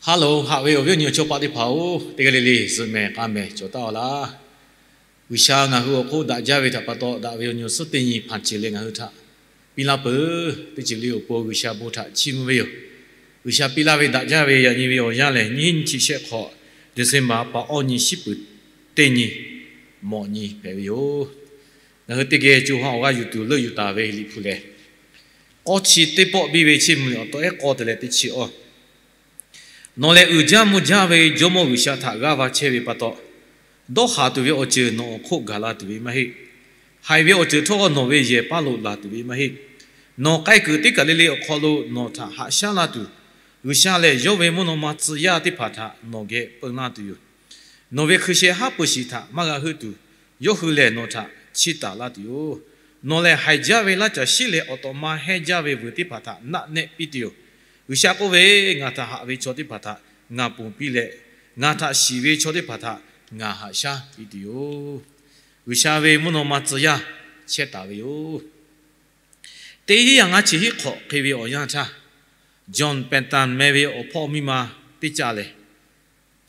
Hello, haꞈ ve awˬ viˉ awˬ nyi awˬ chawˇ paˆ teˇ hpaˍ-oˬ, teˇ g'aˇ le le zuhꞈ mehˍ k'a mehˍ cawˬ taˉ-aw laˇ. G'uiˬsha ngaˬ hui awˬ hk'oˆ daꞈ jaˇ ve htaꞈ pa taw, daꞈ ve awˬ nyi awˬ suhˉ teˇ nyi hpanˍ ceˬ leh ngaˬ hui htaꞈ piˇ laˇ peuˬ. Teˇ ceuˬ le awˬ pon G'uiˬsha bon htaꞈ chiˇ mvuh ve yoˬ. G'uiˬsha piˇ laˇ ve daꞈ jaˇ ve yaꞈ nyi ve awˬ yanˇ lehˬ, nyiˇ hinˉ nyiˇ chi shehˆ hk'awꞈ December pa awˇ nyi shiˉ peuˬ teˇ nyi mawꞈ nyi hpehꞈ ve yoˬ. Ngaˬ hui teˇ geh co ha awˬ g'aˇ yuˬ tuˬ leuˆ yuˬ taˍ ve Liꞈ hpu lehˬ, k'awˇ chi teˇ pawˆ biˇ ve Chiˇ mvuh liꞈ awˬ tawˆ ehˉ k'awˇ te leh teˇ chi awˇ Nawˬ lehˬ uiˍ jaˇ mvuh jaˇ ve Jawˇmawˇ G'uiˬsha htaꞈ g'aˇ va chehˇ ve pa taw, dawˇ haˍ tuˬ ve awˬ ceuˬ nawˬ awˬ hk'oˆ gaˬ la tuˬ ve maˇ heˆ. Haiˬ ve awˬ ceuˬ htawˇ nawˬ ve yehˬ paˇ lo laˬ tuˬ ve maˇ heˆ. Nawˬ k'ai kuiˬ teˇ kaˬ le le awˬ hk'aw lo nawˬ htaꞈ haꞈ shaˉ laˇ tuˬ, G'uiˬsha lehˬ yawˇ ve mvuhˇ naw ma tcuh yaˇ teˇ hpaˍ htaꞈ nawˬ geh peu laˇ tuˬ yoˬ. Nawˬ ve hkui sheh haˉ pui shiˍ htaꞈ maˇ g'a heuˆ tuˬ, yawˇ hui lehˬ nawˬ htaꞈ chiˇ taˍ laˇ tuˬ yoˬ. Nawˬ lehˬ haiˬ jaˇ ve laˇ caˬ shiˉ leh awˬ tawꞈ ma hehnˇ jaˇ ve vuiˬ teˇ hpaˍ htaꞈ naˆ nehˆ piˇ tuˬ yoˬ. G'uiˬsha k'oˆ ve, Ngaˬ htaꞈ haꞈ ve chaw teˇ hpaˍ htaꞈ ngaˬ ponˬ piˇ leh, ngaˬ htaꞈ shiˍ ve chaw teˇ hpaˍ htaꞈ ngaˬ haꞈ shaˉ piˇ tuˬ yoˬ. G'uiˬsha ve mvuhˇ naw ma tcuh yaˇ chehˇ taˍ ve yoˬ. Teˇ hinˉ yaꞈ ngaˇ chi hiˆ hk'awꞈ hk'e ve awˬ yanˇ htaˇ, John Benton meh ve awˬ hpawˇ miˇ ma teˇ caˇ lehˬ,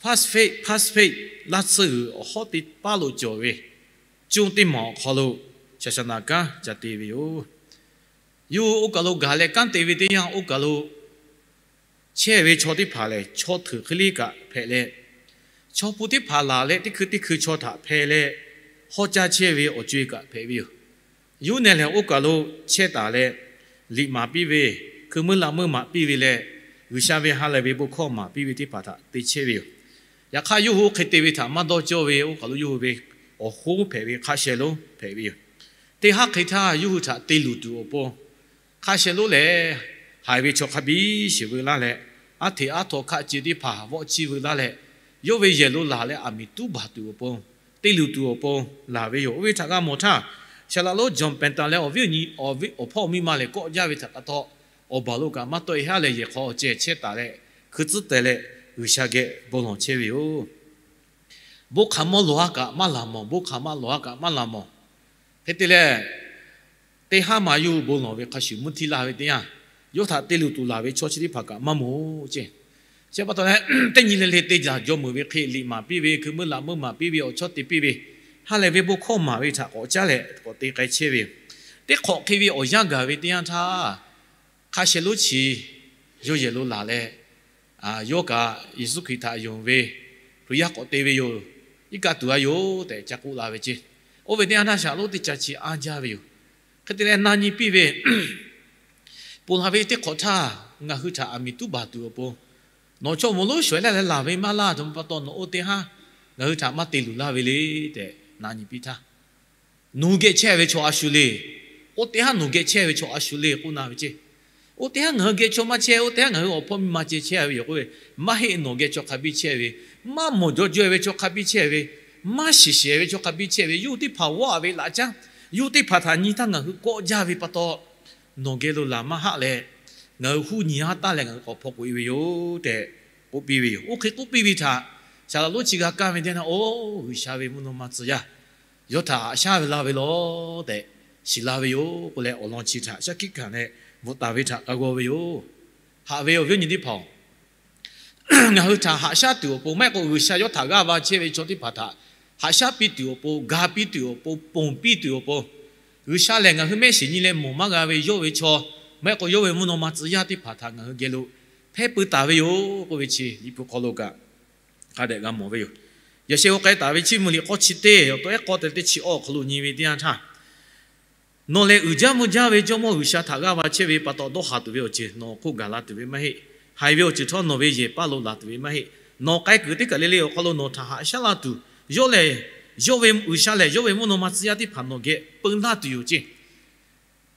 Pacific, Pacific laˇ tsuhˇ g'uiˬ awˬ hawˉ teˇ paˉ lo cawˬ ve conˇ teˇ maˬ awˬ hk'aw lo shaˍ shaˍ naˍ kanˉ ca te ve yoˬ. Yawˇ hui oˇ kaˬ lo gaˬ leh kanˉ te ve teˇ yanˇ, oˇ kaˬ lo chehˇ ve chaw teˇ hpaˍ lehˬ, chaw hteuꞈ hk'e le kaꞈ hpehꞈ leh, chaw pun teˇ hpaˍ laˬ leh teˇ hkui teˇ hkui chaw htaꞈ hpeh leh hawˉ caˇ chehˇ ve awˬ co-e kaꞈ hpehꞈ ve yoˬ. Yawˇ hui lehˬ oˇ kaˬ lo chehˇ taˍ leh, liꞈ maˍ piˇ ve, hkui meuˇ laꞈ meuˇ maˍ piˇ ve leh, G'uiˬsha ve ha lehˬ ve bon hkawˇ maˍ piˇ ve teˇ hpaˍ htaꞈ te chehˇ ve yoˬ. Yaꞈ hk'aˇ yawˇ hui oˇ hk'e te ve htaꞈ maˇ dawˇ cawˇ ve, oˇ kaˬ lo yawˇ hui ve awˬ hoˉ hpehꞈ ve hk'a sheh lonˉ hpehꞈ ve yoˬ. Teˇ haˉ hk'e htaˇ yawˇ hui htaꞈ te luˬ tuˬ awˬ pon, hk'a sheh lonˉ lehˬ, haiˬ ve chaw hk'a biˇ shiˍ veu laˇ leh, aˉ hteꞈ aˉ htaw hkaˆ ce teˇ hpaˍ vawˆ chiˇ veu laˇ leh, yawˇ ve yehˬ lo laˬ leh aˬ miˍ tuˉ baˬ tuˬ awˬ pon, te luˬ tuˬ awˬ pon laˬ ve yoˬ. Oˇ ve htaꞈ g'a mawˬ htaˇ, Saˍ laꞈ lonˉ John Benton leh awˬ viˉ awˬ nyi, awˬ viˉ awˬ hpawˇ awˬ miˇ ma lehˬ kawˆ jaˇ ve htaꞈ pa taw, awˬ baˬ lo kaꞈ maˇ tawˆ-e haˉ leh yehˬ hk'aw awˬ ceh chehˇ taˍ leh, hkui tcuhˉ teh leh G'uiˬsha geh bon lawˬ chehˇ ve yoˬ. Bon hk'aˬ mawˇ lawˬ-a kaꞈ maˇ laˬ mawˬ, bon hk'aˬ maˇ lawˬ-a kaꞈ maˇ laˬ mawˬ. Hk'e te leh, teˇ haˉ ma yawˇ hui bon lawˬ ve hk'a shuˍ mvuhˇ htiˇ laˇ ve teˇ yanˇ, yawˇ htaꞈ te luˬ tuˬ laˬ ve chaw chi teˇ hpaˍ kaꞈ maˇ mawˬ ceˇ. Chi pa taw leh, teˇ nyi le le te jaˬ jaw meuˍ ve hk'e liꞈ maˍ piˇ ve, hkui meuˇ laꞈ meuˇ maˍ piˇ ve, awˬ chawˇ te piˇ ve, ha lehˬ ve bon hkawˇ maˍ ve htaꞈ k'awꞈ caˉ leh k'awꞈ te k'ai chehˇ ve yoˬ. Teˇ hk'awꞈ hk'e ve awˬ yanˇ gaˬ ve teˇ yanˇ htaˇ, hk'a sheh lonˉ chi yawˇ yehˬ lo laˬ leh, yawˇ kaꞈ Yeˍsuˆ Hkriꞈ htaꞈ yonˍ ve Hkriꞈ yaˇ k'awꞈ te ve yoˬ, iˉ kaˆ tuˬ g'a yoˬ tehꞈ ca k'oˆ la ve ceˇ. Oˇ ve teˇ yanˇ htaˇ Saˍ laꞈ lonˉ teˇ ca chi anˇ jaˇ ve yoˬ. Hk'e te leh na nyi piˇ ve, Ponˬ laˬ ve teˇ hk'awꞈ htaˇ ngaˬ hui htaꞈ aˬ miˍ tuˉ baˬ tuˬ awˬ pon, nawˬ chaw moˍ lonˉ shawˍ-e laˇ leh laˬ ve maˇ laˇ, aˬ htoꞈ ma pa taw nawˬ oˇ teˇ haˉ ngaˬ hui htaꞈ maˇ te luˬ laˇ ve le tehꞈ na nyi piˇ htaˇ, nawˬ hui geh chehˇ ve chaw a shu le. Oˇ teˇ haˉ nawˬ geh chehˇ ve chaw a shu le k'oˆ na ve ceˇ. Oˇ teˇ haˉ ngaˬ hui geh chaw maˇ chehˇ, oˇ teˇ haˉ ngaˬ hui awˬ hpawˇ miˇ ma ceh chehˇ ve yoˬ k'oˆ ve, maˇ heˆ, nawˬ geh chaw hk'a biˇ chehˇ ve, maˇ mawˬ jaw jaw ve chaw hk'a biˇ chehˇ ve, maˇ shiˍ shehˍ ve chaw hk'a biˇ chehˇ ve, yawˇ hui teˇ hpaˍ g'awˇ-a ve laꞈ caˉ, yawˇ hui teˇ hpaˍ htaꞈ nyi htaˇ ngaˬ hui kawˆ jaˇ ve pa taw, nawˬ geh lo laˬ maˇ haˆ leh, ngaˬ hui huˉ nyi haˉ taˉ leh ngaˬ hui k'awꞈ hpaw k'oꞈ-e ve yoˬ tehꞈ k'oˆ piˇ ve yoˬ. Oˇ hk'e k'oˆ piˇ ve htaꞈ Saˍ laꞈ lonˉ chi g'a kaˇ ve teˇ yanˇ, Oˇ, G'uiˬsha ve mvuhˇ naw ma tcuh yaˇ yawˇ htaꞈ haꞈ shaˉ ve laˇ ve lawˬ tehꞈ shiˍ la ve yoˬ k'oˆ leh, awˬ lawn chi htaꞈ shaˉ hkiˆ hkanˍ leh bvuhꞈ taˍ ve htaꞈ g'a g'aw ve yoˬ. Haꞈ ve awˬ viˉ awˬ nyi teˇ hpaˍ-oˬ, ngaˬ hui htaꞈ haꞈ shaˉ tuˬ awˬ pon, maˇ heˆ k'o G'uiˬsha yawˇ htaꞈ g'aˇ va chehˇ ve chaw teˇ hpaˍ htaꞈ haꞈ shaˉ piˇ tuˬ awˬ pon, ga piˇ tuˬ awˬ pon, ponˬ piˇ tuˬ awˬ pon, G'uiˬsha lehˬ ngaˬ hui mehˆ shiˍ nyi leh mawˬ maˇ g'a ve yawˇ ve chaw, maˇ heˆ k'o yawˇ ve mvuhˇ naw ma tcuh yaˇ teˇ hpaˍ htaꞈ ngaˬ hui geh lo hpehˇ peu taˍ ve yoˬ k'oˆ ve chi Liꞈ hpu hk'aw lo kaꞈ hk'a dehꞈ g'a mawˬ ve yoˬ. Yaꞈ sheh g'aw k'ai taˍ ve Chiˇ mvuh liꞈ k'awˇ chi teˇ awˬ tawˆ ehˉ k'awˇ te leh teˇ chi awˇ awˬ hk'aw lo nyi ve teˇ yanˇ htaˇ, Nawˬ lehˬ uiˍ jaˇ mvuh jaˇ ve Jawˇmawˇ G'uiˬsha htaꞈ g'aˇ va chehˇ ve pa taw, dawˇ haˍ tuˬ ve awˬ ceuˬ nawˬ awˬ hk'oˆ gaˬ la tuˬ ve maˇ heˆ. Haiˬ ve awˬ ceuˬ htawˇ nawˬ ve yehˬ paˇ lo laˬ tuˬ ve maˇ heˆ. Nawˬ k'ai kuiˬ teˇ kaˬ le le awˬ hk'aw lo nawˬ htaꞈ haꞈ shaˉ laˇ tuˬ, yawˇ lehˬ, yawˇ ve G'uiˬsha lehˬ yawˇ ve mvuhˇ naw ma tcuh yaˇ teˇ hpaˍ nawˬ geh peu laˇ tuˬ yoˬ ceˇ.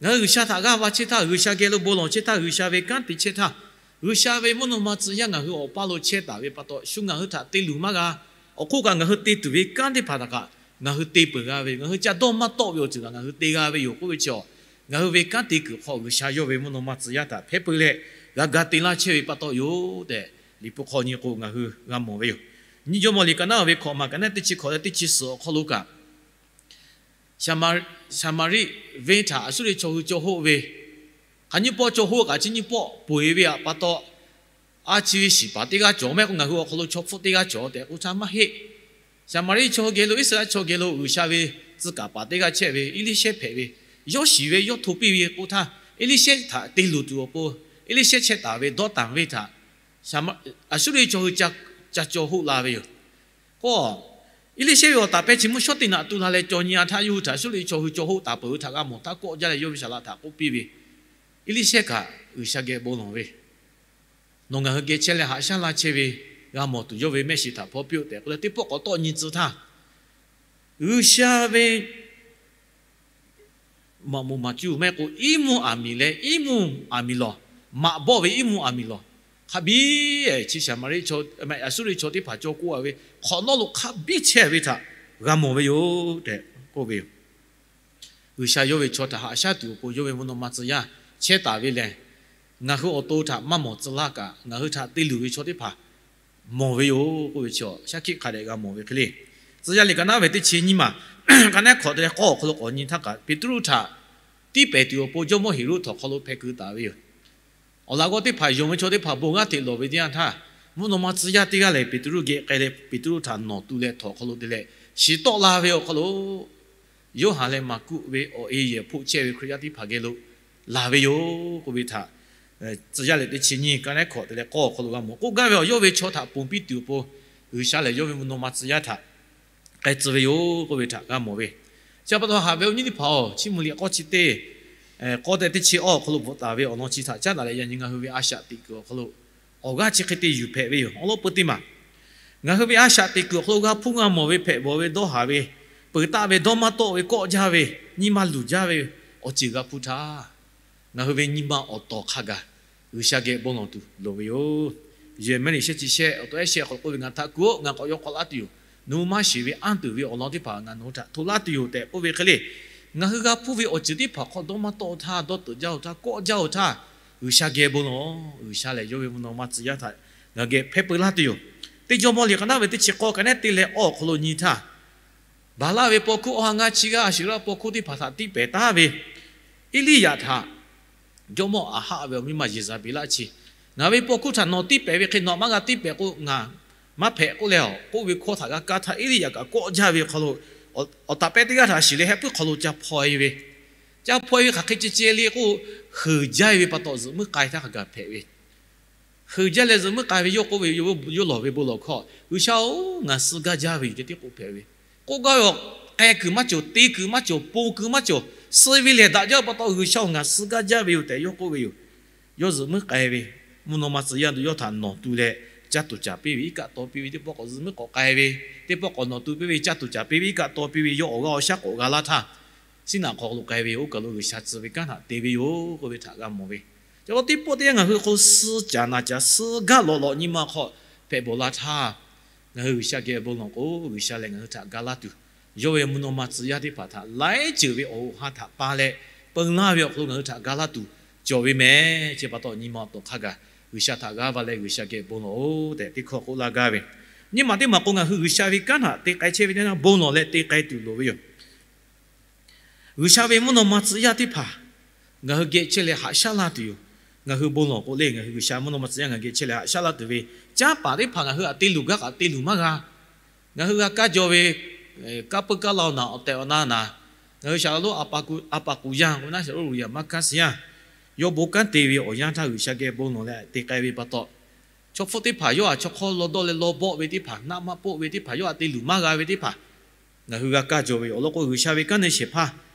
Ngaˬ hui G'uiˬsha htaꞈ g'aˇ va chehˇ htaˇ, G'uiˬsha geh lo bon lawˬ chehˇ htaˇ, G'uiˬsha ve kanˉ te chehˇ htaˇ, G'uiˬsha ve mvuhˇ naw ma tcuh yaˇ ngaˬ hui awˬ paˇ lo chehˇ taˍ ve pa taw, shu ngaˬ hui htaꞈ te luˬ maˇ g'a. Awˬ hk'oˆ kaꞈ ngaˬ hui te tuˬ ve kanˉ teˇ hpaˍ htaꞈ kaꞈ ngaˬ hui te peuˬ g'a ve yoˬ. Ngaˬ hui ca dawˇ maˇ tawˆ ve awˬ ceuˬ kaꞈ ngaˬ hui te g'a ve yoˬ k'oˆ ve chi, ngaˬ hui ve kanˉ te kuiˬ hk'aw G'uiˬsha yawˇ ve mvuhˇ naw ma tcuh yaˇ htaꞈ hpehˇ peu leh g'a ga te laˇ chehˇ ve pa taw yoˬ tehꞈ, Liꞈ hpu hk'aw nyi k'o ngaˬ hui g'a mawˬ ve yoˬ. Nyiˇ Jawˇmawˇ liꞈ ka naˉ ve hkawꞈ maˬ ka naˉ teˇ chi hkawꞈ leh teˇ chi suhˍ awˬ hk'aw lo kaꞈ, Saˍmaˍriˆ venˇ htaꞈ aˬ suˉ ve chaw hui caw hoˆ ve, hk'aˬ nyiˇ pawˆ caw hoˆ kaꞈ chi nyiˇ pawˆ peu-eˬ ve pa taw, a chi ve shiˍ paˍ teˇ g'aˇ cawˬ mehˆ k'o, ngaˬ hui awˬ hk'aw lo chaw hpfuhˆ teˇ g'aˇ cawˬ tehꞈ k'oˆ htaˇ maˇ heˆ. Saˍmaˍriˆ chaw geh lo, Iˉsaˍreˍlaˆ chaw geh lo G'uiˬsha ve tcuh kaˍ paˍ teˇ g'aˇ chehˇ ve Eˇliˇshehˇ hpehꞈ ve, yawˇ shiˍ ve yawˇ hto piˇ ve k'oˆ htaˇ, Eˇliˇshehˇ htaꞈ te luˬ tuˬ awˬ pon, Eˇliˇshehˇ chehˇ taˍ ve dawˇ tanˬ ve htaꞈ Aˍsuˇriˆ chaw hui ca caw hoˆ la ve yoˬ. K'o, Eˇliˇshehˇ ve awˬ taˍ pehˇ chi mvuhˇ shawˉ teˇ naꞈ tu la leh caw nyi a htaˇ, yawˇ hui htaꞈ Aˍsuˇriˆ chaw hui caw hoˆ taˍ peuˬ ve htaꞈ g'a mawˬ htaˇ kawˆ jaˇ leh yawˇ ve saˍ laꞈ htaꞈ k'oˆ piˇ ve, Eˇliˇshehˇ kaꞈ G'uiˬsha geh bon lawˬ ve, Nawˬ ngaˬ hui geh chehˇ leh haꞈ shaˉ laˇ chehˇ ve g'a mawˬ tuˬ yawˇ ve mehˆ shiˍ htaꞈ hpaw piˇ-oˆ tehꞈ k'oˆ leh teˇ pawˆ k'awꞈ tawˆ nyi tcuh htaˇ, G'uiˬsha ve maꞈ moˍ maˍ cuˇ mehˆ k'o, iˉ mvuhˇ aˬ miˍ leh iˉ mvuhˇ aˬ miˍ lawˬ, maꞈ bawˆ ve iˉ mvuhˇ aˍ miˍ lawˬ, hk'a biˇ chi Saˍmaˍriˆ chaw, Aˍsuˇriˆ chaw teˇ hpaˍ caw k'oˆ a ve hk'awꞈ nawˉ lo hk'a biˇ chehˇ ve htaꞈ g'a mawˬ ve yoˬ tehꞈ k'oˆ ve yoˬ. G'uiˬsha yawˇ ve chaw htaꞈ haꞈ shaˉ tuˬ awˬ pon yawˇ ve mvuhˇ naw ma tcuh yaˇ chehˇ taˍ ve lehˬ, ngaˬ hui awˬ to htaꞈ maˇ mawˬ tcuh laˇ kaꞈ, ngaˬ hui htaꞈ te luˬ ve chaw teˇ hpaˍ mawˬ ve yoˬ k'oˆ ve chi shaˉ hkiˆ hk'a dehꞈ g'a mawˬ ve hk'e le. Tcuh yaˇ liꞈ ka naˉ ve teˇ chi nyiˇ maˬ, ka naˉ hkawꞈ te leh k'awˇ awˬ hk'aw lo k'awꞈ nyi htaˇ kaꞈ, Peˍtruˆ htaꞈ tiˇ pehˍ tuˬ awˬ pon jawˇmawˇ Heˍroˆ htawnˍ hk'aw lo hpeh keu taˍ ve yoˬ. Awˬ laꞈ g'awˇ teˇ hpaˍ yonˍ ve chaw teˇ hpaˍ bon g'aˇ hteꞈ lawˬ ve teˇ yanˇ htaˇ, mvuhˇ naw ma tcuh yaˇ teˇ g'aˇ lehˬ Peˍtruˆ geh k'ai leh Peˍtruˆ htaꞈ nawˬ tu leh htawnˍ hk'aw lo te leh shiˍ tawˆ la ve awˬ hk'aw lo, Yoˇhanˬ leh Maˍkuˆ ve awˬ e yehˬ hpoˆ chehˇ ve Hkriꞈ yaˇ teˇ hpaˍ geh lo laˬ ve yoˬ k'oˆ ve htaꞈ, tcuh yaˇ liꞈ teˇ chi nyiˇ ka naˉ hkawꞈ te leh k'awˇ awˬ hk'aw lo g'a mawˬ. K'oˆ gaˇ ve awˬ yawˇ ve chaw htaꞈ ponˬ piˇ tuˬ awˬ pon G'uiˬsha lehˬ yawˇ ve mvuhˇ naw ma tcuh yaˇ htaꞈ k'ai tcuh ve yoˬ k'oˆ ve htaꞈ g'a mawˬ ve. Chi pa taw haꞈ ve awˬ nyi teˇ hpaˍ-oˬ, Chiˇ mvuh liꞈ k'awˇ chi teˇ k'awˇ tehꞈ teˇ chi awˇ awˬ hk'aw lo bvuhꞈ taˍ ve awˬ lawn chi htaꞈ caˉ daꞈ leh yaꞈ nyi ngaˬ hui ve a shaꞈ teꞈ kuiˬ awˬ hk'aw lo awˬ g'aˇ chi hk'e te yuˬ hpehꞈ ve yoˬ. Awˬ lawn peu teˇ maˬ ngaˬ hui ve a shaꞈ teꞈ kuiˬ awˬ hk'aw lo g'a hpuˇ g'a mawˬ ve hpehꞈ bawˬ ve dawˇ haˍ ve, peuˬ taˆ ve dawˇ maˇ tawˆ ve kawˆ jaˇ ve, nyi ma luˬ jaˇ ve awˬ ceuˬ g'a hpuˇ htaˇ, ngaˬ hui ve nyi ma awˬ tawˍ hk'a gaˬ G'uiˬsha geh bon lawˬ tuˬ loˍ ve yoˬ. Yeˍraˍmiˆ shehˆ chi shehˆ awˬ to ehˉ shehˆ hk'aw lo k'oˆ ve, Ngaˬ htaꞈ kuˬ-oˆ, ngaˬ k'awꞈ yaw k'awꞈ laˇ tuˬ yoˬ. Nawˬ hui maˇ shiˍ ve anˇ tuˬ ve awˬ lawn teˇ hpaˍ ngaˬ nawˬ hui htaꞈ hto laˇ tuˬ yoˬ tehꞈ k'oˆ ve hk'e le. Ngaˬ hui g'a hpuˇ ve awˬ ceuˬ teˇ hpaˍ hk'aw dawˇ maˇ tawˆ-oˬ htaˇ, dawˇ teuꞈ jaˇ-oˬ htaˇ, kawˆ jaˇ-oˬ htaˇ, G'uiˬsha geh bon lawˬ. G'uiˬsha lehˬ yawˇ ve mvuhˇ naw ma tcuh yaˇ htaꞈ ngaˬ geh hpehˇ peu laˇ tuˬ yoˬ. Teˇ Jawˇmawˇ liꞈ ka naˉ ve teˇ chi k'awˇ ka naˉ te leh awˇ awˬ hk'aw lo nyi htaˇ, Baˍlaˆ ve paw hkuˇ awˬ ha ngaˇ chi g'aˇ Aˍsheˍraˆ paw hkuˇ teˇ hpaˍ htaꞈ tiˇ pehˍ taˉ ve Eˇliˇyaꞈ htaꞈ jawˇmawˇ Aˍhaˆ ve awˬ miˇ ma Yeˍzaˍbeˍlaˆ chi, Ngaˬ ve paw hkuˇ htaꞈ nawˬ tiˇ pehˍ ve hk'e nawˬ maˇ g'a tiˇ pehˍ k'o, ngaˬ maˇ hpehꞈ k'oˆ leh, k'oˆ ve hkawˇ htaꞈ g'a kaˇ htaˇ, Eˇliˇyaꞈ kaꞈ kawˆ jaˇ ve awˬ hk'aw lo awˬ taˍ pehˇ teˇ g'aˇ htaꞈ shiˍ leh heh puiˉ hk'aw lo ca hpaw-e ve, ca hpaw-e ve hk'aˬ hk'e ceh ceh le k'o, heuˬ jaˇ ve pa taw zuhꞈ muiˉ k'ai htaˇ hk'a gaˬ hpehꞈ ve. Heuˬ jaˇ leh zuhꞈ muiˉ k'ai ve yawˇ k'oˆ ve, yawˇ lawˬ ve bon lawˬ hkawˇ, G'uiˬsha-oˬ, ngaˬ suh gaˇ jaˇ ve yoˬ tehꞈ teˇ k'oˆ hpehꞈ ve. K'oˆ gaˇ ve, k'ai kuiˬ maˇ cawˬ, te kuiˬ maˇ cawˬ, pon kuiˬ maˇ cawˬ, suh ve lehˬ daꞈ jaˇ pa taw G'uiˬsha-oˬ, ngaˬ suh gaˇ jaˇ ve yoˬ tehꞈ yawˇ k'oˆ ve yoˬ. Yawˇ zuhꞈ muiˉ k'ai ve, mvuhˇ naw ma tcuh yaˇ yawˇ htaꞈ nawˬ tu leh caˇ tuˬ caˍ piˇ ve, iˉ kaˆ taw piˇ ve, teˇ pawˆ k'awꞈ zuhꞈ muiˉ k'awꞈ k'ai ve, teˇ pawˆ k'awꞈ nawˬ tu piˇ ve, caˇ tuˬ caˍ piˇ ve, iˉ kaˆ taw piˇ ve, yawˇ awˬ g'aˇ awˬ shaˉ k'awꞈ g'a laˇ htaˇ, Siˉnaꞈ hk'aw lo k'ai ve yoˬ. Oˇ kaˬ lo G'uiˬsha tcuh ve kanˉ htaꞈ te ve yoˬ k'oˆ ve htaꞈ g'a mawˬ ve. Ca pa teˇ pawˆ teˇ yanˇ ngaˬ hui hk'aw lo suh caˍ naˍ caˍ suh gaˇ lawꞈ lawꞈ nyi ma hk'aw hpehꞈ bawˬ la htaˇ, ngaˬ hui G'uiˬsha geh bon lawˬ k'o, G'uiˬsha lehˬ ngaˬ hui htaꞈ ga laˇ tuˬ, yawˇ ve mvuhˇ naw ma tcuh yaˇ teˇ hpaˍ htaꞈ laiˉ ceuˬ ve awˬ hoꞈ ha htaꞈ pa leh peun laˇ ve awˬ hk'aw lo ngaˬ hui htaꞈ ga laˇ tuˬ cawˬ ve mehˍ. Chi pa taw nyi ma awˬ tawˍ hk'a gaˬ G'uiˬsha htaꞈ g'aˇ va leh G'uiˬsha geh bon lawˬ-oˬ tehꞈ teˇ hkawˇ k'oˆ laˇ gaˇ ve. Nyi ma teˇ maˬ k'o, ngaˬ hui G'uiˬsha ve kanˉ htaꞈ te k'ai chehˇ ve teˇ yanˇ bon lawˬ leh te k'ai tuˬ loˍ ve yoˬ. G'uiˬsha ve mvuhˇ naw ma tcuh yaˇ teˇ hpaˍ ngaˬ hui geh chehˇ leh haꞈ shaˉ laˇ tuˬ yoˬ. Ngaˬ hui bon lawˬ k'o le, ngaˬ hui G'uiˬsha mvuhˇ naw ma tcuh yaˇ ngaˬ geh chehˇ leh haꞈ shaˉ laˇ tuˬ ve, caˉ paˍ teˇ hpaˍ ngaˬ hui htaꞈ te luˬ gaˇ kaꞈ te luˬ maˇ g'a. Ngaˬ hui g'a kaˇ jaw ve, kaˇ peuˇ kaˇ la-oˬ naˍ, awˬ tehˬ awˬ na naˍ, ngaˬ hui shaˍ laꞈ lonˉ a pa kuˬ yanˇ k'o naˉ, shaˍ lonˉ Ruˍyaˍ maˇ kanˉ suh yanˇ, yawˇ bon kanˉ te ve awˬ yanˇ htaˇ G'uiˬsha geh bon lawˬ leh te k'ai ve pa taw, chaw hpfuhˆ teˇ hpaˍ yawˇ htaꞈ chaw hk'awˇ law dawˇ leh law bawˆ ve teˇ hpaˍ, naˆ maˇ poˆ ve teˇ hpaˍ, yawˇ htaꞈ te luˬ maˇ g'a ve teˇ hpaˍ, ngaˬ hui g'a kaˇ jaw ve yoˬ. Awˬ lawn k'o, G'uiˬsha ve kanˉ neˇ shehˍ hpaˇ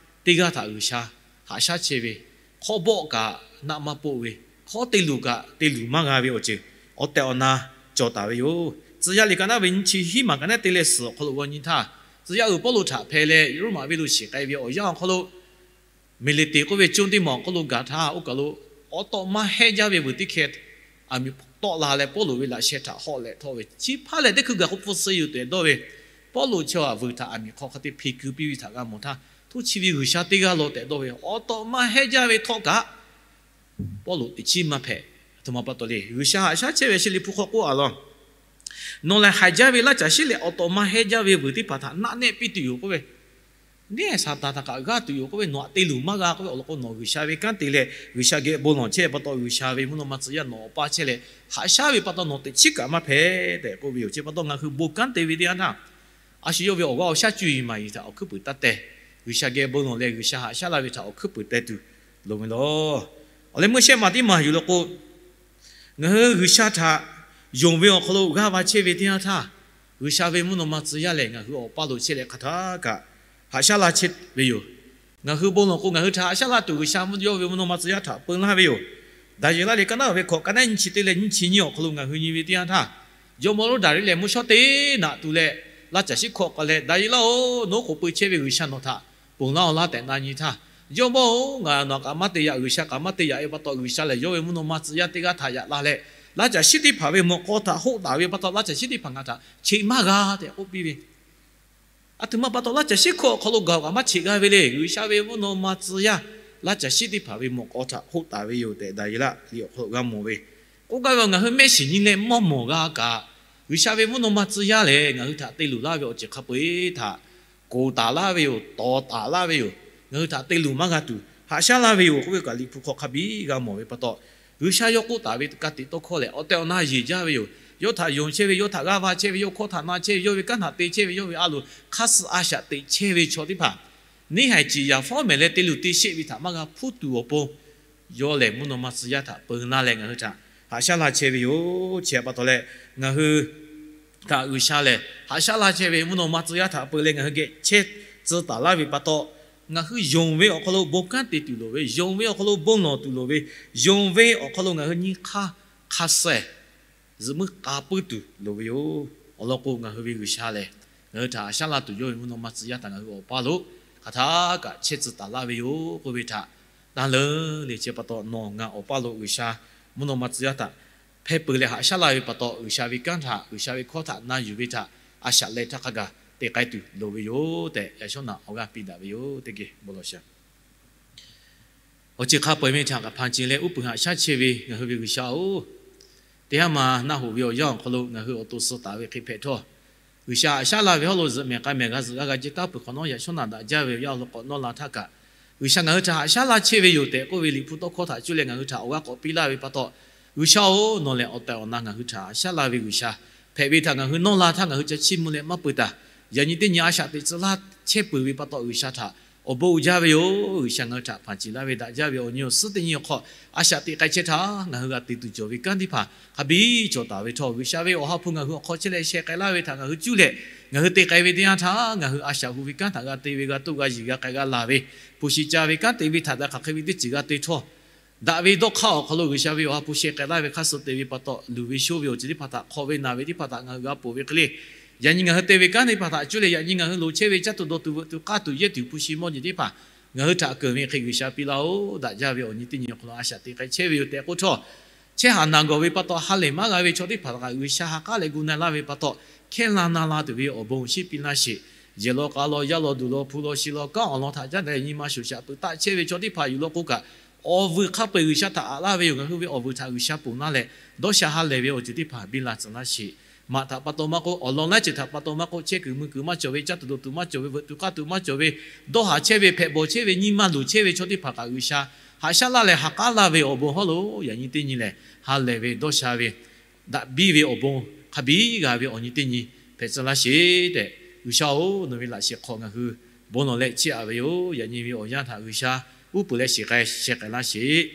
teˇ g'aˇ htaꞈ G'uiˬsha haꞈ shaˉ chehˇ ve, hk'awˇ bawˆ kaꞈ naˆ maˇ poˆ ve, hk'awˇ te luˬ kaꞈ te luˬ maˇ g'a ve awˬ ceuˬ awˬ tehˬ awˬ na cawˬ taˍ ve yoˬ. Tcuh yaˇ liꞈ ka naˉ ve nyiˇ chi hiˉ maˬ ka naˉ te leh suhˍ awˬ hk'aw lo g'aw nyi htaˇ, tcuh yaˇ uiˍ Pawˇluꞈ htaꞈ hpeh leh Roˉmaꞈ venˇ lo shiˍ k'ai ve awˬ yanˇ awˬ hk'aw lo, Meˍleˍteˍ k'oˆ ve conˇ teˇ maˬ awˬ hk'aw lo gaˬ htaˇ, oˇ kaˬ lo awˬ tawˆ maˇ heˆ jaˇ ve vuiˬ teˇ hkeh aˬ miˍ tawˆ la leh Pawˇluꞈ ve laꞈ sheh htaꞈ hawˆ leh htawˇ ve, chi hpaˇ lehˬ teˇ hkui gaˬ k'o hpu suh yoˬ tehꞈ dawˇ ve, Pawˇluꞈ chi a vuiˬ htaꞈ aˬ miˍ hk'aw hk'a te hpeꞈ keu piˇ ve htaꞈ g'a mawˬ htaˇ, htoˇ chi ve G'uiˬsha teˇ g'aˇ law tehꞈ dawˇ ve, awˬ tawˆ maˇ heˆ jaˇ ve htawˇ kaꞈ Pawˇluꞈ teꞈ chiˉ maˇ hpehꞈ. Aˬ htoꞈ ma pa taw le, G'uiˬsha haꞈ shaˉ chehˇ ve chi liꞈ hpu hk'aw k'oˆ a law, nawˬ lehˬ haiˬ jaˇ ve laˇ caˬ shiˉ leh awˬ tawˆ maˇ heˆ jaˇ ve vuiˬ teˇ hpaˍ htaꞈ naˆ nehˆ piˇ tuˬ yoˬ k'oˆ ve, neˇ Saˍtanˍ htaꞈ kaꞈ g'aˇ tuˬ yoˬ k'oˆ ve, nawˬ htaꞈ te luˬ maˇ g'a k'oˆ ve awˬ lawn k'o, nawˬ G'uiˬsha ve kanˉ te leh G'uiˬsha geh bon lawˬ chehˇ pa taw, G'uiˬsha ve mvuhˇ naw ma tcuh yaˇ nawˬ awˬ pa chehˇ leh haꞈ shaˉ ve pa taw, nawˬ teꞈ chiˉ kaꞈ maˇ hpehꞈ tehꞈ k'oˆ ve yoˬ. Chi pa taw ngaˬ hui bon kanˉ te ve teˇ yanˇ htaˇ, a shu yawˇ ve awˬ g'aˇ awˬ shaˉ cuˇ yiˍ maˍ yiˍ htaꞈ awˬ hkuiˉ puiˍ taˇ teh. G'uiˬsha geh bon lawˬ leh G'uiˬsha haꞈ shaˉ laˇ ve htaꞈ awˬ hkuiˉ puiˍ teh tuˬ loˍ ve lawˬ. Awˬ leh meuˇ shehˆ maˬ teˇ maˬ yuˬ law k'o, ngaˬ hui G'uiˬsha htaꞈ yonˍ ve awˬ hk'aw lo g'aˇ va chehˇ ve teˇ yanˇ htaˇ, G'uiˬsha ve mvuhˇ naw ma tcuh yaˇ lehˬ ngaˬ hui awˬ paˇ lo chehˇ leh hk'aˬ htaˇ kaꞈ haꞈ shaˉ laˇ chehˇ ve yoˬ. Ngaˬ hui bon lawˬ k'o, ngaˬ hui htaꞈ haꞈ shaˉ laˇ tuˬ G'uiˬsha yawˇ ve mvuhˇ naw ma tcuh yaˇ htaꞈ peu laˇ ve yoˬ. Daˍyeˍlaˆ liꞈ ka naˉ ve hkawꞈ ka naˉ nyiˇ chi teˇ leh nyiˇ chi nyiˇ awˬ hk'aw lo ngaˬ hui nyi ve teˇ yanˇ htaˇ, jawˇmawˇ Roˉdaˍriˆ lehˬ mvuhˇ shawˉ teˇ naꞈ tuˬ leh laˇ caˬ shiˉ hkawꞈ k'ai leh, Daˍyeˍlaˆ-oˬ, nawˬ hui k'oˆ peuˬ chehˇ ve G'uiˬsha nawˬ htaꞈ ponˬ laˇ-oˬ laˇ tehꞈ na nyi htaˇ, jawˇmawˇ-oˬ, ngaˬ nawˬ kaꞈ maˇ te yaꞈ, G'uiˬsha kaꞈ maˇ te yaꞈ ve pa taw, G'uiˬsha lehˬ yawˇ ve mvuhˇ naw ma tcuh yaˇ teˇ g'aˇ htaꞈ yaꞈ la leh, laˇ caˬ shiˉ teˇ hpaˍ ve mawꞈ k'aw htaꞈ hoˆ taˍ ve pa taw, laˇ caˬ shiˉ teˇ hpaˍ ngaˬ htaꞈ cheꞈ maˇ g'a tehꞈ k'oˆ piˇ ve. A htoꞈ ma pa taw laˇ caˬ shiˉ hkawꞈ awˬ hk'aw lo gaˬ-oˬ kaꞈ maˇ cheꞈ g'a ve le. G'uiˬsha ve mvuhˇ naw ma tcuh yaˇ laˇ caˬ shiˉ teˇ hpaˍ ve mawꞈ k'aw htaꞈ hoˆ taˍ ve yoˬ tehꞈ Daˍyeˍlaˆ liꞈ awˬ hk'aw lo g'a mawˬ ve. K'oˆ gaˇ ve, ngaˬ hui mehˆ shiˍ nyi leh mawˇ mawˬ g'a kaꞈ, G'uiˬsha ve mvuhˇ naw ma tcuh yaˇ lehˬ ngaˬ hui htaꞈ te luˬ laˇ ve awˬ ceuˬ hk'a peu-eˬ htaꞈ koˍ taˍ laˇ ve yoˬ, tawˍ taˍ laˇ ve yoˬ. Ngaˬ hui htaꞈ te luˬ maˇ g'a tuˬ haꞈ shaˉ laˇ ve yoˬ k'oˆ ve kaꞈ, Liꞈ hpu hk'aw hk'a biˉ g'a mawˬ ve pa taw, G'uiˬsha yawˇ k'oˆ taˍ ve ka tiꞈ tawˇ hkawˇ lehˬ awˬ tehˬ awˬ na yeˬ jaˇ ve yoˬ. Yawˇ htaꞈ yonˍ chehˇ ve, yawˇ htaꞈ g'aˇ va chehˇ ve, yawˇ hkawˇ htaꞈ na chehˇ ve, yawˇ ve kanˉ htaꞈ te chehˇ ve, yawˇ ve a loˍ hk'aˇ suh a shaꞈ teꞈ chehˇ ve chaw teˇ hpaˍ neˇ haiˬ ciˍ yaˍ fawˉ mehˍ leh te luˬ te sheˆ ve htaꞈ maˇ g'a hpuˇ tuˬ awˬ pon, yawˇ lehˬ mvuhˇ naw ma tcuh yaˇ htaꞈ peu laˇ leh ngaˬ hui htaꞈ haꞈ shaˉ laˇ chehˇ ve yoˬ. Chi pa taw leh, ngaˬ hui htaꞈ G'uiˬsha lehˬ haꞈ shaˉ laˇ chehˇ ve mvuhˇ naw ma tcuh yaˇ htaꞈ peu leh ngaˬ hui geh chehˇ tcuh taˍ laˇ ve pa taw, ngaˬ hui yonˍ ve awˬ hk'aw lo bon kanˉ te tuˬ loˍ ve, yonˍ ve awˬ hk'aw lo bon lawˬ tuˬ loˍ ve, yonˍ ve awˬ hk'aw lo ngaˬ hui nyi hk'aˇ hk'a suh zuhꞈ muiˉ k'a puiˉ tuˬ loˍ ve yoˬ. Awˬ lawn k'o, ngaˬ hui ve G'uiˬsha lehˬ ngaˬ hui htaꞈ haꞈ shaˉ laˇ tuˬ yawˇ ve mvuhˇ naw ma tcuh yaˇ htaꞈ ngaˬ hui awˬ paˇ lo hk'aˬ htaˇ kaꞈ chehˇ tcuh taˍ laˇ ve yoˬ k'oˆ ve htaꞈ tanˇ leuˉ le. Chi pa taw nawˬ ngaˬ awˬ paˇ lo G'uiˬsha mvuhˇ naw ma tcuh yaˇ htaꞈ hpehˇ peu leh haꞈ shaˉ laˇ ve pa taw, G'uiˬsha ve kanˉ htaꞈ, G'uiˬsha ve hkawˇ htaꞈ na yuˬ ve htaꞈ a shaꞈ leh htaˇ hk'a gaˬ te k'ai tuˬ loˍ ve yoˬ tehꞈ, yaꞈ shawˉ naꞈ awˬ g'aˇ piˇ daꞈ ve yoˬ. Teˇ geh bon lawˬ shaˍ. Awˬ ceuˬ hk'a peu-eˬ ve htaꞈ kaꞈ hpanˍ ce leh uˉ peunˍ haꞈ shaˉ chehˇ ve ngaˬ hui ve G'uiˬsha-oˬ, teˇ haˉ ma naˆ hoꞈ ve awˬ yanˇ awˬ hk'aw lo ngaˬ hui awˬ to suh taˍ ve hk'e hpehꞈ htawˇ, G'uiˬsha haꞈ shaˉ laˇ ve hawˉ lo zuhꞈ mehˍ k'ai mehˍ g'a zuhꞈ g'a g'a ce taˉ peuˬ hk'awꞈ nawˉ yaꞈ shawˉ naꞈ daꞈ jaˇ ve awˬ yanˇ awˬ hk'aw lo k'awꞈ nawˇ la htaˇ kaꞈ, G'uiˬsha ngaˬ hui htaꞈ haꞈ shaˉ laˇ chehˇ ve yoˬ tehꞈ k'oˆ ve Liꞈ hpu tawˇ hkawˇ htaꞈ cuˇ leh ngaˬ hui htaꞈ awˬ g'aˇ k'awꞈ piˇ laˇ ve pa taw, G'uiˬsha-oˬ, nawˬ lehˬ awˬ tehˬ awˬ na ngaˬ hui htaꞈ haꞈ shaˉ laˇ ve G'uiˬsha hpehꞈ ve htaꞈ ngaˬ hui nawˇ la htaˇ ngaˬ hui ca chiˇ mvuh leh maˇ peu taˍ. Yaꞈ nyi teˇ nyi a shaꞈ teꞈ tcuh laˇ chehˇ peuˬ ve pa taw, G'uiˬsha htaꞈ awˬ bon uiˍ jaˇ ve yoˬ. G'uiˬsha ngaˬ hui htaꞈ hpanˍ ce laˇ ve daꞈ jaˇ ve awˬ nyi awˬ suhˉ teˇ nyi awˬ hk'aw a shaꞈ teꞈ k'ai chehˇ htaˇ, ngaˬ hui g'a te tuˬ cawˬ ve kanˉ teˇ hpaˍ hk'a biˇ cawˬ taˍ ve htawˇ, G'uiˬsha ve awˬ ha hpu ngaˬ hui awˬ hk'aw chehˇ leh sheh k'ai laˇ ve htaꞈ ngaˬ hui cuˇ leh ngaˬ hui te k'ai ve teˇ yanˇ htaˇ, ngaˬ hui a shaꞈ hu ve kanˉ htaꞈ g'a te ve, g'a toˆ g'a yiˬ g'a k'ai g'a laˬ ve, hpu shi ca ve kanˉ te ve htaꞈ daꞈ hk'aˬ hk'e ve teˇ ceuˬ g'a te htawˇ, daꞈ ve dawˇ hk'aˇ awˬ hk'aw lo G'uiˬsha ve awˬ ha hpu sheh k'ai laˇ ve hk'aˇ suh te ve pa taw, luˬ ve sho ve awˬ ceuˬ teˇ hpaˍ htaꞈ, hk'aw ve naˬ ve teˇ hpaˍ htaꞈ ngaˬ hui g'a ponˬ ve hk'e le. Yaꞈ nyi ngaˬ hui te ve kanˉ teˇ hpaˍ htaꞈ cuˇ leh yaꞈ nyi ngaˬ hui loˍ chehˇ ve caˇ tuˬ dawˬ tuˬ veuꞈ tuˬ k'aˇ tuˬ yehˇ tuˬ hpu shi mawˇ jeˬ teˇ hpaˍ ngaˬ hui htaꞈ keunˍ ve hk'e G'uiˬsha piˇ laˇ-oˬ. Daꞈ jaˇ ve awˬ nyi teˇ nyi awˬ hk'aw lo a shaꞈ teꞈ k'ai chehˇ ve yoˬ tehꞈ k'oˆ htawˇ, chehˇ haˍ naˬ gawˬ ve pa taw ha lehˬ maˇ g'a ve chaw teˇ hpaˍ htaꞈ kaꞈ G'uiˬsha ha k'aˉ leh gu na laˇ ve pa taw, hkehˇ la na la tuˬ ve awˬ bon shinˉ piˇ laˇ sheˍ. Yehˬ law k'a law, yaˇ law duˬ law, hpu law shi law, kanˉ awˬ lawn htaꞈ caˉ daꞈ nyi ma shoˍ shaꞈ peuˬ taˆ chehˇ ve chaw teˇ hpaˍ yuˬ law k'o kaꞈ, awˬ vuiˬ hk'a peu-eˬ G'uiˬsha htaꞈ aꞈ laˇ ve yoˬ. Ngaˬ hui ve awˬ vuiˬ htaꞈ G'uiˬsha ponˬ laˇ leh, dawˇ sha ha lehˬ ve awˬ ceuˬ teˇ hpaˍ biˇ la tcuh laˇ sheˍ. Maꞈ htaꞈ pa taw maˇ k'oˆ, awˬ lawn laiˉ ceuˬ htaꞈ pa taw maˇ k'oˆ, chehˇ kuiˬ mui kuiˬ maˇ cawˬ ve, caˇ tuˬ dawˬ tuˬ maˇ cawˬ ve, veuꞈ tuˬ k'aˇ tuˬ maˇ cawˬ ve, dawˇ haˍ chehˇ ve, hpehꞈ bawˬ chehˇ ve, nyi ma luˬ chehˇ ve chaw teˇ hpaˍ kaꞈ G'uiˬsha haꞈ shaˉ laˇ leh ha k'aˉ laˇ ve awˬ bon hawˉ lo yaꞈ nyi teˇ nyi lehˬ, ha lehˬ ve, dawˇ sha ve, daꞈ biˇ ve awˬ bon hk'a biˇ g'a ve awˬ nyi teˇ nyi hpehꞈ tcuh laˇ sheˍ tehꞈ, G'uiˬsha-oˬ, nawˬ ve laꞈ shehˍ hk'aw ngaˬ hui bon lawˬ leh chiˇ aꞈ ve yoˬ. Yaꞈ nyi ve awˬ yanˇ htaꞈ G'uiˬsha uˉ peunˍ leh shiˍ k'ai sheh k'ai laˇ sheˍ.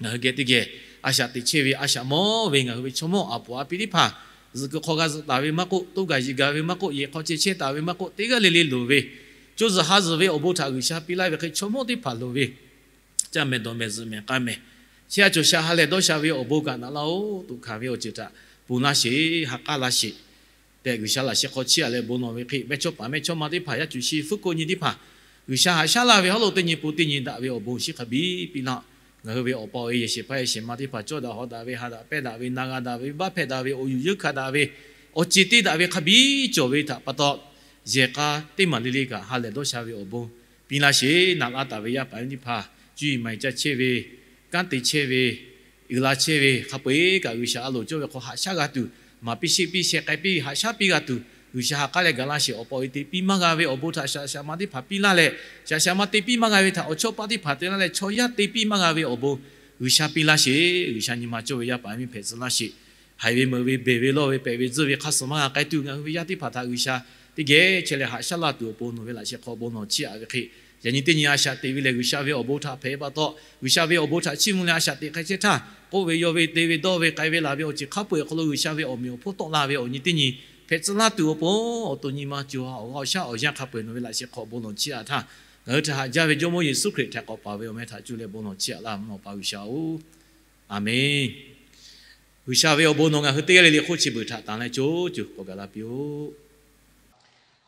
Ngaˬ hui geh teˇ geh a shaꞈ teꞈ chehˇ ve a shaꞈ mawˇ ve ngaˬ hui ve chaw mawˇ aˍ poˍ aˍ pi teˇ hpaˍ, zuhꞈ kuiˬ hk'aw g'a zuhꞈ taˍ ve maˇ k'oˆ, toˇ gaˬ yiꞈ gaˬ ve maˇ k'oˆ, yehˬ hk'aw ceh chehˇ taˍ ve maˇ k'oˆ, teˇ g'aˇ le le loˍ ve, co zuhˬ ha zuhˬ ve awˬ bon htaꞈ G'uiˬsha piˇ laˇ ve hk'e chaw mawˇ teˇ hpaˍ loˍ ve, caˇ mehˍ dawˬ mehˍ zuhꞈ mehˍ k'ai mehˍ, chehˇ a cawˬ sha ha lehˬ dawˇ sha ve awˬ bon kaꞈ naꞈ laˇ-oˬ. Toꞈ hkanˍ ve awˬ ceuˬ htaꞈ ponˬ laˇ sheˍ, ha k'aˉ laˇ sheˍ tehꞈ, G'uiˬsha laꞈ shehˍ hk'aw chiˇ aꞈ leh bon lawˬ ve hk'e, mehˇchawˇ paˍ mehˇchawˇma teˇ hpaˍ, yaˇ cuˬ shi fuˉ ko nyi teˇ hpaˍ, G'uiˬsha haꞈ shaˉ laˇ ve hawˉ lo teˇ nyi pon teˇ nyi daꞈ ve awˬ bon shinˉ hk'a biˇ piˇ laˇ. Ngaˬ hui ve awˬ pa awˬ e yehˬ shehˍ hpaˇ yehˬ shehˍ ma teˇ hpaˍ cawˇ daꞈ hawˍ daꞈ ve, ha daꞈ pehnˇ daꞈ ve, na g'a daꞈ ve, venˇbaˆ hpehˇ daꞈ ve, awˬ yuˬ yeunˇ hkanˍ daꞈ ve, awˬ ceˬ te daꞈ ve hk'a biˇ cawˬ ve htaꞈ pa taw, yehˬ k'a teˇ maˬ le le kaꞈ ha lehˬ dawˇ sha ve awˬ bon piˇ laˇ sheˍ. Naꞈ laˇ taˍ ve yaˇ paˍ yaˇ miˇ teˇ hpaˍ, cuˇ yiˍ maˍ yiˍ caˇ chehˇ ve, kanˉ te chehˇ ve, uiˍ la chehˇ ve hk'a peu-eˬ kaꞈ G'uiˬsha a loˍ cawˇ ve hk'aw haꞈ shaˉ g'a tuˬ, maˍ piˇ sheˆ piˇ sheh k'ai piˇ haꞈ shaˉ piˇ g'a tuˬ, G'uiˬsha ha k'aˉ leh gaˬ laˇ sheˍ. Awˬ pa awˬ e te piˇ maˇ g'a ve awˬ bon htaꞈ shaꞈ shaꞈ ma teˇ hpaˍ piˇ laˇ leh, shaꞈ shaꞈ ma te piˇ maˇ g'a ve htaꞈ awˬ chawˇ paˆ teˇ hpaˍ te laˇ leh, chaw yaˇ te piˇ maˇ g'a ve awˬ bon G'uiˬsha piˇ laˇ sheˍ. G'uiˬsha nyi ma cawˇ ve yaˇ paˍ miˇ hpehꞈ tcuh laˇ sheˍ. Haiˬ ve meuꞈ ve, beˬ ve lawˇ ve, pehꞈ ve tzuhˇ ve, hk'aˇ suh maˇ g'a k'ai tuˬ ngaˬ hui ve yaˇ teˇ hpaˍ htaꞈ G'uiˬsha teˇ geh chehˇ leh haꞈ shaˉ laˇ tuˬ awˬ pon nawˬ ve laꞈ sheh hk'aw bon lawˬ chiˇ aꞈ ve hk'e, yaꞈ nyi teˇ nyi a shaꞈ teꞈ ve lehˬ, G'uiˬsha ve awˬ bon htaꞈ hpehꞈ pa taw, G'uiˬsha ve awˬ bon htaꞈ chiˇ mvuh leh a shaꞈ teꞈ hk'a chehˇ htaˇ, k'oˆ ve, yawˇ ve, te ve, dawˇ ve, k'ai ve laˬ ve awˬ ceuˬ hk'a peu-eˬ awˬ hk'aw lo G'uiˬsha ve awˬ meꞈ awˬ hponˇ tawˆ la ve awˬ nyi teˇ nyi hpehꞈ tcuh laˇ tuˬ awˬ pon, awˬ to nyi ma co ha awˬ g'aˇ awˬ shaˉ awˬ yanˇ hk'a peu-eˬ nawˬ ve laꞈ sheh hk'aw bon lawˬ chiˇ aꞈ htaˇ, ngaˬ hui htaꞈ haꞈ jaˇ ve Jawˇmawˇ Yeˍsuˆ Hkriꞈ htaiˍ hk'awꞈ paˍ ve awˬ meh htaꞈ cuˇ leh bon lawˬ chiˇ aꞈ laˇ, mvuhˇ naw pa G'uiˬsha-oˬ, Aˍmenˬ. G'uiˬsha ve awˬ bon nawˬ ngaˬ hui teˇ g'aˇ le le hk'oˆ chi beuꞈ htaꞈ tanˍ leh co co k'awꞈ gaˬ la piˇ-oˆ.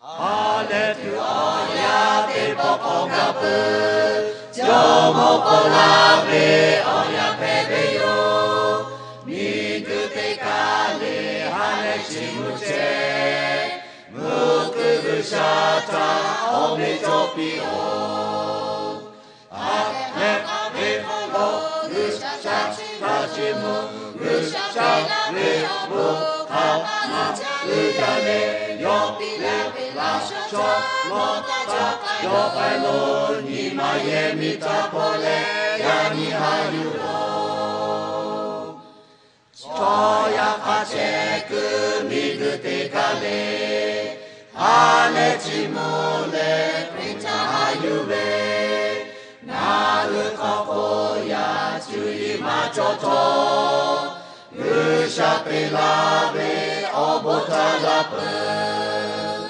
Ha lehˬ tuˬ awˬ yanˇ teˇ pawˆ k'awꞈ gaˬ peuˬ. Jawˇmawˇ k'awꞈ laˇ ve awˬ yanˇ hpehꞈ ve yoˬ. Miˬguiˬ teˇ kaˬ le ha lehˬ chi mvuhˇ chehˇ, mvuhˇ kuiˬ G'uiˬsha htaꞈ awˬ meꞈ cawˬ piˇ-oˆ. Ha lehˬ ve k'o, G'uiˬsha htaꞈ chiˇ mvuh, G'uiˬsha ve awˬ bon hk'a ma uiˍ jaˇ leh, yawˇ piˇ leh ve laꞈ shawˉ chaw nawˬ htaꞈ ca k'ai yawˇ k'ai lo, nyi ma yehˬ miˬ htaꞈ hpaw leh yaꞈ nyi haꞈ yuˬ loˬ. Chaw yaˇ hk'a shehˍ kuiˬ miˬguiˬ teˇ kaˬ le ha lehˬ chiˇ mvuh leh Hkriꞈ htaꞈ haꞈ yuˬ ve, ngaˬ hui hk'aw hk'oˆ yaˇ cuˇ yiˍ maˇ cawˬ htawˇ, G'uiˬsha te laˇ ve awˬ bon htaꞈ laˇ peuˬ.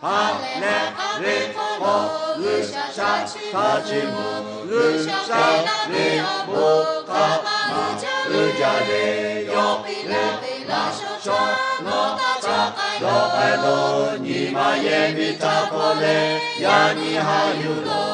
Ha lehˬ ve k'o, G'uiˬsha htaꞈ chiˇ mvuh, G'uiˬsha ve awˬ bon hk'a ma uiˍ jaˇ leh, yawˇ piˇ leh ve laꞈ shawˉ chaw nawˬ htaꞈ ca k'ai yawˇ k'ai lo, nyi ma yehˬ miˬ htaꞈ hpaw leh yaꞈ nyi haꞈ yuˬ loˬ.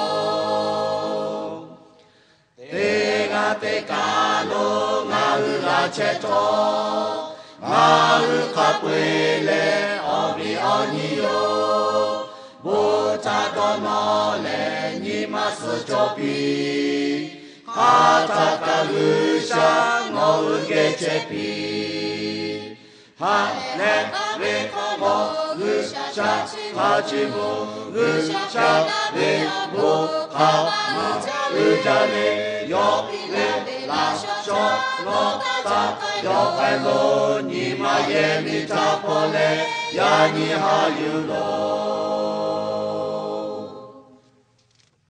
Teˇ g'aˇ teˇ kaˬ lo ngaˬ hui laˬ chehˇ htawˇ, ngaˬ hui hk'a peu-eˬ leh awˬ viˉ awˬ nyi yoˬ. Bon htaꞈ dawˇ nawˇ leh nyi ma suhˍ cawˬ piˇ. Hk'aˬ htaˆ kaꞈ G'uiˬsha nawˬ hui geh chehˇ piˇ. Ha lehˬ ve k'o, G'uiˬsha htaꞈ chiˇ mvuh, G'uiˬsha ve awˬ bon hk'a ma uiˍ jaˇ leh, yawˇ piˇ leh ve laꞈ shawˉ chaw nawˬ htaꞈ ca yawˇ k'ai lo, nyi ma yehˬ miˬ htaꞈ hpaw leh yaꞈ nyi haꞈ yuˬ loˬ.